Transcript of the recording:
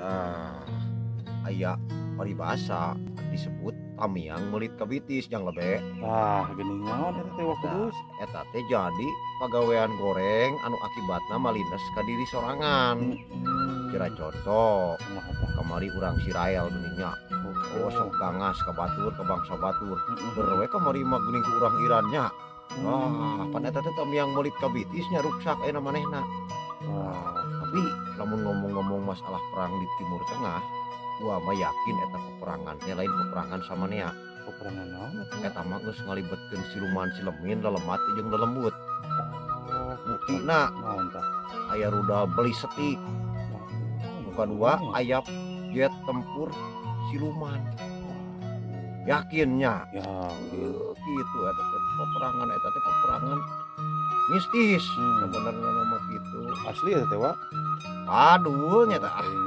Nah, aya paribasa disebut tamiang meulit ka bitis, Jang Lebe. Tah, geuning naon eta teh, Wa Nah, Kudus? Eta teh jadi pagawean goreng anu akibatna malines ka diri sorangan. Kira contoh, Kumaha tah? Kamari urang Sirael geuning nya. Oh, sok gangas ka batur, ka bangsa batur. Ber we kamari mah geuning ku urang Iran nya. Wah, pan eta teh tamiang meulit ka bitis nya, ruksak ayeuna manehna. Wah, Tapi lamun ngomong-ngomong masalah perang di Timur Tengah, gua mah yakin eta peperangan teh lain peperangan samanea. Peperangan naon eta? Eta mah geus ngalibetkeun siluman silemin, lelemat jeung lelembut. Oh, Buktina naon tah? Aya rudal balistik, Waduh, nu kadua aya jet tempur siluman. Yakin nya? Yakin. Gitu eta teh peperangan, eta teh peperangan mistis sebenarnya mah gitu. Asli eta teh, Wa? Aduh nya tah. Kayaknya.